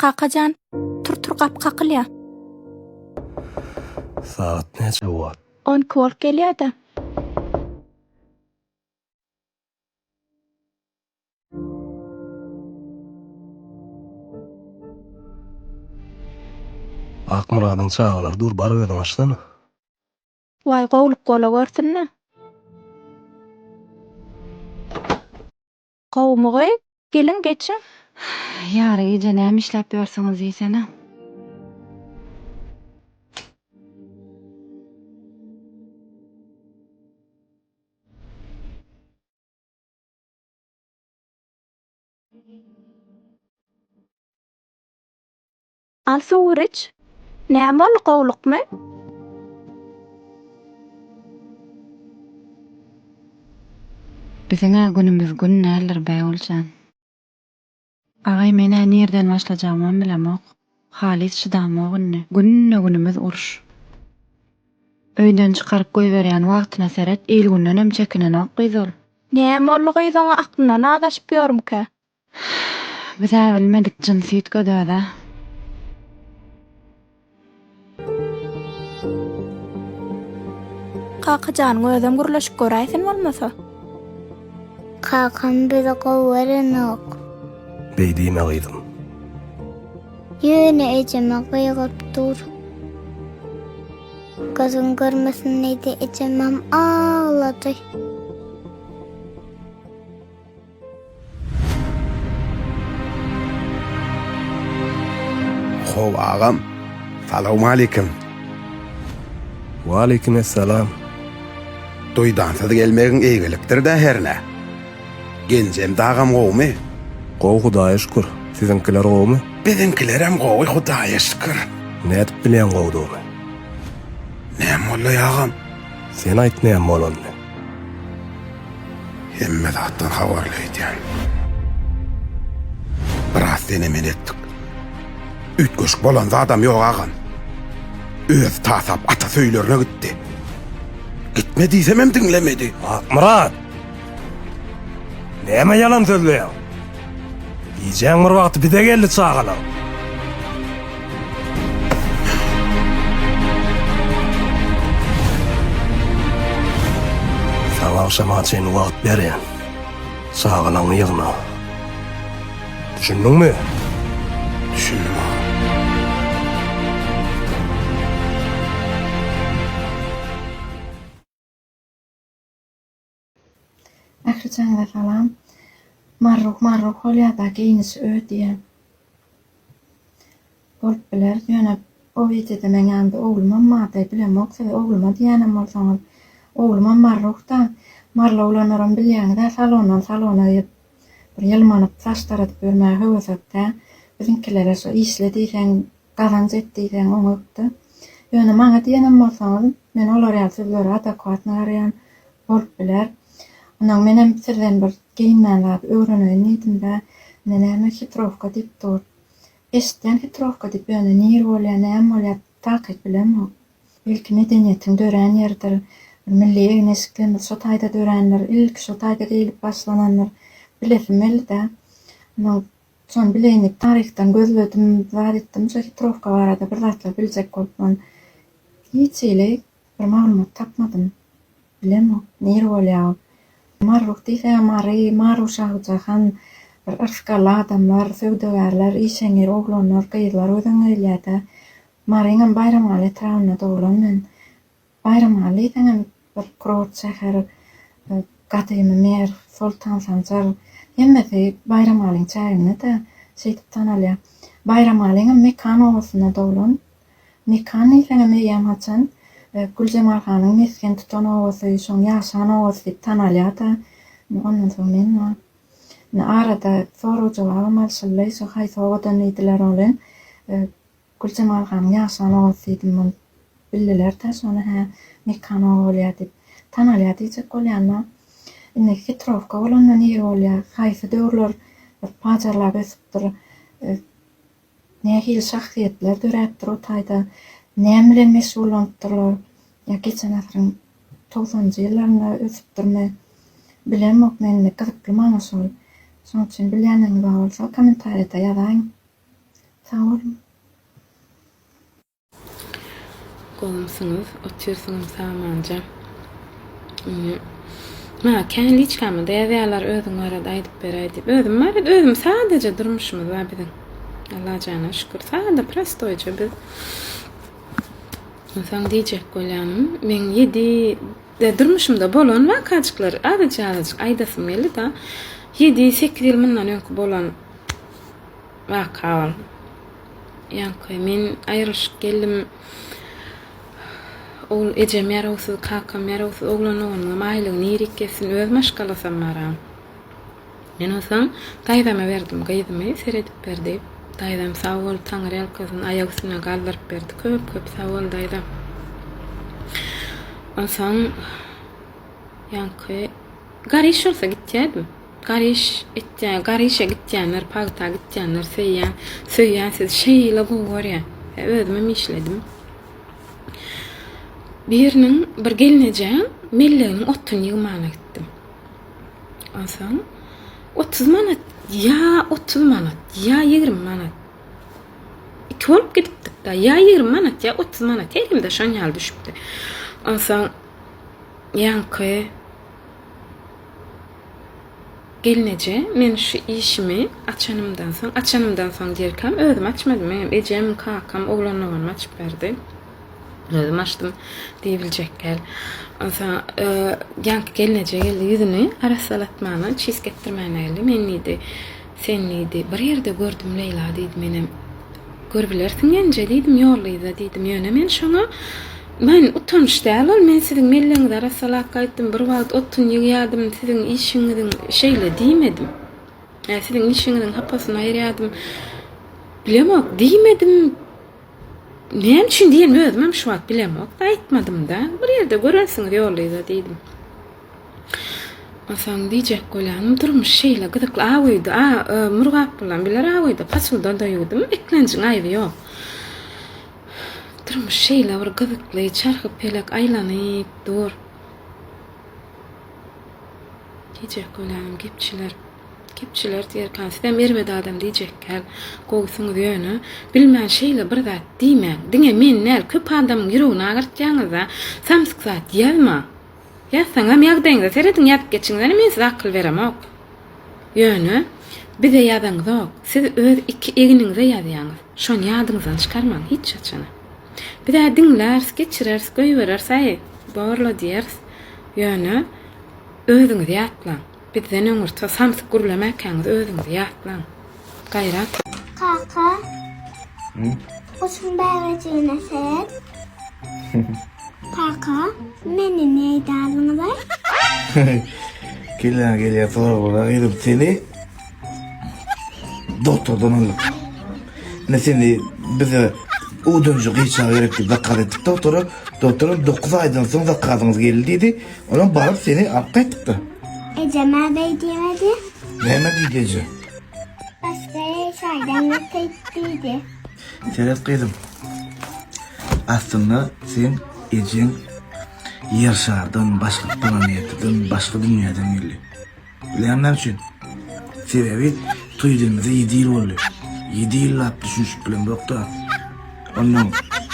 Kakajan, tur tur gapy kakylýa. Sagat näçe wagt? 12 bolup gelýä-dä. Akmyradyň çagalary dur, bar özüň açsana. Waý gowluk bola görsün-dä. Gowumy gyz? Geliň geçiň. Ýary gije näme işläp ýörsüňiz diýsene. Al suwur iç. Näme boldy gowlukmy? Biziň-ä günümiz gün däldir Bägüljan. Agaý men-ä nirden başlajagymam bilemok. Halys çydamok indi. Günde-günümiz uruş. Öýden çykaryp goýberýän wagtyna seret, il-gündenem çekinenok gyz ol. Näme boldy gyz oňa aklyndan azaşyp ýörmükä? Biz-ä bilmedik jynsy üýtgedi öz-ä. Kakajanyň özem gürleşip göräýsin bolmasa. Kakam bizi gowy görenok. Beý diýme gyzym. Ýöne ejeme gygyryp dur. Gözüň görmesin diýdi ejemem aglady. How agam. Salowmalikim. Waleýkim essalam. Duýdansyz gelmegiň eýgilikdir-dä hernä. Genjem dagam gowumy? Gowy Hudaýa şükür. Siziňkiler gowumy? Biziňkilerem gowy Hudaýa şükür. Nädip bilýäň gowudygyny? Näme boldy agam? Sen aýt näme bolanyny. Hemme zatdan habarly öýdýän. Biraz sene-mene etdik. Üýtgeşik bolan zadam ýok agam. Özi tasap atasy öýlerine gitdi. Gitme diýsemem diňlemedi. Akmyrat! Näme ýalan sözleýäň? Gijäň bir wagty bize geldi çagalar. Saňa agşama çenli wagt berýän. Çagalaňy ýygna. Düşündiňmi? Düşündim agam. Ählijaňyza salam. Marruh marruh bolýada geýnişi ö diýen. Bolup biler. Ýöne o wideoda meň ýanymda oglumam bardy. Bilemok siz ogluma diýýänem bolsaňyz. Oglumam marruhda. Maryly oglanlaram bilýäňiz-ä salondan salona girip bir ýylmanyp saç daradyp ýörmäge höwesekdä. Biziňkilere şo işle diýseň gazanç et diýseň oňa ökde. Ýöne maňa diýenem bolsaňyz men olar ýaly sözlere adekwatny garaýan. Bolup biler. Onnoň menem sizden bir geýinmän zat öwreneýin diýdimdä. Ine näme hitrowka diýip dur. Eşitýän hitrowka diýip ýöne nir bolýa näme bolýa takyk bilemok. Belki medeniýetiň dörän ýeridir. Bir milli egin-eşiklerimiz şo taýda dörändir. Ilki şo taýda geýlip başlanandyr. Bilesim geldidä. Onnoň şony bileýin diýip taryhdan gözledim, zat etdim şo hitrowka barada bir zatlar biljek bolupman. Hiç hili Bir maglumat tapmadym. Bilemok, nir bolýa ol. Marruh diýseňem Mary, Maru Şahyjahan, bir yrsgally adamlar, söwdagärler, işeňňir oglanlar, gyzlar göz öňüňe gelýär-dä. Maryňam Baýramgala etrabynda doglan men. Baýramgala diýseňem bir kurort şäher, gadymy Merw, Soltan Sanjar, hemmesi Baýramgalyň çäginde-de şeýdip tanalýar. Baýramgalyňam Mekan obasynda doglan. Mekan diýseňem eýýäm haçan Güljemal hanyň mesgen tutan obasy, şoň ýaşan obasy diýip tanalýar-da. Indi ondan soň men bar. Indi arada sorag-jogabam alşyldy. Şo haýsy obadan diýdiler ony. Güljemal hanyň ýaşan obasy diýdim. Ony bildiler-de şony hä Mekan oba bolýar diýip. Tanalýar diýjek bolýan-da. Indi hitrowka bolanda nir bolýar? Haýsy döwürler bir pajarlap ösüpdir? Nähili şahsyýetler döräpdir o taýda, näme bilen meşgullanypdyrlar, ýa geçen asyryň togsanynjy ýyllarynda ösüpdirmi, bilemok men indi gyzykly maňa şol. Şoň üçin bilýänleriňiz bar bolsa kommentariýada ýazaýyň. Sag boluň. Gowumsyňyz, otyrsyňyz samanja. Indi maňa kän liçkamada ýazýarlar özüň barada aýdyp beräý diýip. Özüm barada özüm sadaja durmuşymyz bar biziň. Allajana şükür sada prostoýja biz. Onsoň diýjek bolýanym meň ýedi durmuşymda bolan wakajyklar azajyk-azajyk aýdasym geldi-da. Ýedi, sekiz ýyl mundan öňki bolan waka ol. Ýaňky men aýrylyşyp geldim. Ol ejem ýarawsyz, kakam ýarawsyz, oglan doganymam aýlygy nirik gezsin, öz maşgalasam bar-a. Men onsoň daýzama berdim gyzymy, seredip ber diýip. Daýzam sag bol, Taňry ýalkasyn, aýak üstüne galdyryp berdi. Köp-köp sag bol, daýza. Onsoň ýaňky garyş bolsa gitýärdim. Garyş etýän, garyşa gitýänler, pagta gitýänler söýýän, söýýän sizi şeýle gowy görýän. Özümem işledim. Biriniň bir gelnejäň melleginiň otuny ýygmana gitdim. Onsoň 30 manat ýa 30 manat ýa 20 manat. Iki bolup gidipdik-de, ýa 20 manat ýa 30 manat her kimde şon ýaly düşüpdi. Onsoň ýaňky Gelneje, men şu işimi açanymdan soň, açanymdan soň diýerkäm özüm açmadym, meňem ejem, kakam, oglan doganym açyp berdi. Özüm açdym diýibiljek däl. Onsoň ýaňky gelneje geldi, ýüzüni arassalatmana, çisk etdirmäne geldi. Men diýdi, sen diýdi, bir ýerde gördüm Leýla diýdi, menem Görübilersiň enje diýdim, ýollyza diýdim. Ýöne men şoňa Men utanç däl ol, men siziň mellegiňizi arassalap gaýtdym, bir wagt otun ýygýadym, siziň işiňiziň şeýle diýmedim. Ýa siziň işiňiziň hapasyny aýyrýadym. Bilemok, diýmedim. Näme üçin diýenimi özümem şu wagt bilemok-da, aýtmadym-da. Bir ýerde görensiňiz ýollyza diýdim. Onsoň diýjek bolýanym, durmuş şeýle gyzykly. Aw öýde, a, Murgap bilen biler aw öýde pasulda-da ýuwdum, eklenjiň aýby ýok. Durmuş şeýle bir gyzykly, çarhy-pelek aýlanyp dur. Diýjek bolýanym, gepçiler, gepçiler diýerkäm, sizem erbet adam diýjek däl, gowusyňyz ýöne, bilmän şeýle bir zat diýmäň. Diňe men däl, köp adamyň ýüregini agyrtýaňyz-da. Samsyk zat ýazma. Ýazsaňam ýagdaýyňyza serediň ýazyp geçiň ýöne men size akyl beremok. Ýöne bize ýazaňyzok siz öz iki egniňize ýazýaňyz. Şony ýadyňyzdan çykarmaň hiç haçana. Bizä diňläris geçireris goýbereris aý borla diýeris. Ýöne özüňizi ýatlaň. Bizden öňürti samsyk gürlemäkäňiz özüňizi ýatlaň. Gaýrat. Kaka. Guşuň bäbejigine seret. Kaka, meni neýde aldyňyz-aý? Kelläňe gelýän soraglara gyzym seni doktordan aldyk. Ine seni bize udanjy gyçagy gerek diýip zakaz etdik doktora. Doktoram 9 aýdan soň zakazyňyz geldi diýdi. Onam baryp seni alyp gaýtdykda. Ejem-ä beý diýmedi. Näme diýdi eje? Başga şaýdan getirip diýdi. Seret gyzym. Aslynda seň ejeň Ýer şardan, başga planetadan, başga dünýäden geldi. Bilýäňmi näme üçin? Sebäbi toý edenimize ýedi ýyl boldy. Ýedi ýyllap düşünişip bilemzok-da. Onnoň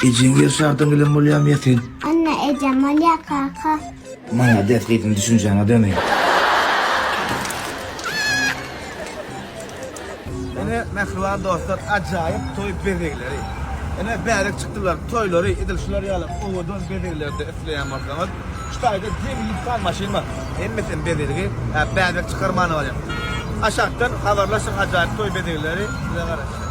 ejeň Ýer şardan gelen bolýarmy ýa sen? Onda ejem bolýar kaka. Malades gyzym düşünjäňe döneýin. Ine mähriban dostlar ajaýyp toý bezegleri. Ine bäbek çykdylar toýlary edil şular ýaly owadan bezeglerde isleýän bolsaňyz şu taýda jemi ýüz sany maşyn bar. Hemmesem bezelgi bäbek çykarmana barýar. Aşakdan habarlaşyň ajaýyp toý bezegleri size garaşýar.